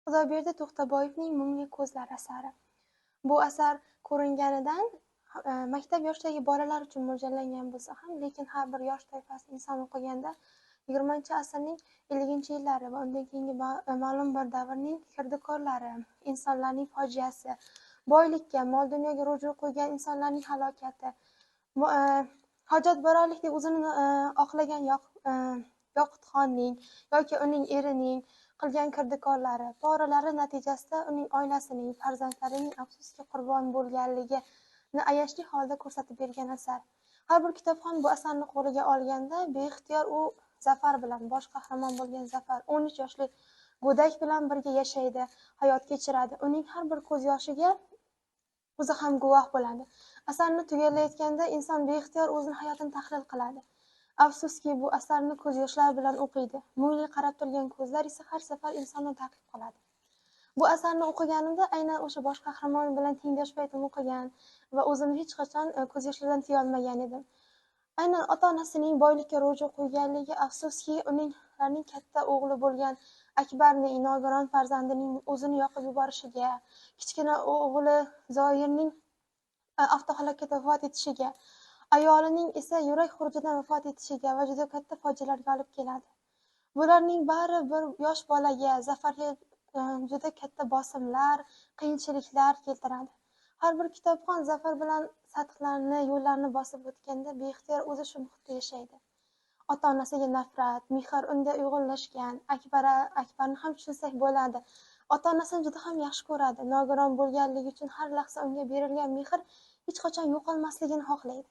Xudoyberdi To'xtaboyevning Mungli ko'zlar asari. Bu asar ko'ringanidan maktab yoshidagi bolalar uchun mo'ljallangan bo'lsa ham, lekin har bir yosh toifasi inson o'qiganda 20-asrning 50-yillari va undan keyingi ma'lum bir davrning kirdikorlari, insonlarning fojiasi, boylikka, mol-dunyoga ruju qo'ygan insonlarning halokati, hojatbarorlik deb o'zini oqlagan Yoqutxonning yoki uning erining qilgan kirdikorlari, poralari natijasida uning oilasining, farzandlarining afsuski qurbon bo'lganligini ayashli holda ko'rsatib bergan asar. Har bir kitobxon bu asarni qo'liga olganda beixtiyor u Zafar bilan, bosh qahramon bo'lgan Zafar 13 yoshli go'dak bilan birga yashaydi, hayot kechiradi. Uning har bir ko'z yoshiga o'zi ham guvoh bo'ladi. Asarni tugallayotganda inson beixtiyor o'zini hayotini tahlil qiladi. Afsuski, bu asarni ko'z yoshlar bilan o'qiydi. Mungli qarab turgan ko'zlar esa har safar insonni ta'qib qiladi. Bu asarni o'qiganimda aynan o'sha bosh qahramon bilan tengdosh paytim o'qigan va o'zimni hech qachon ko'z yoshlardan tiyolmagan edim. Aynan ota-onasining boylikka ruju qo'yganligi, afsuski, ularning katta o'g'li bo'lgan Akbarning nogiron farzandining o'zini yoqib yuborishiga, kichkina o'g'li Zoirning avtohalokatda vafot etishiga, ayolining esa yurak xurujidan vafot etishiga va juda katta fojialarga olib keladi. Bularning bari bir yosh bolaga, Zafarga juda katta bosimlar, qiyinchiliklar keltiradi. Har bir kitobxon Zafar bilan sathlarni, yo'llarni bosib o'tganda beixtiyor o'zi shu muhitda yashaydi. Ota-onasiga nafrat, mehr unda uyg'unlashgan. Akbarni ham tushunsak bo'ladi. Ota-onasini juda ham yaxshi ko'radi. Nogiron bo'lganligi uchun har lahza unga berilgan mehr hech qachon yo'qolmasligini xohlaydi.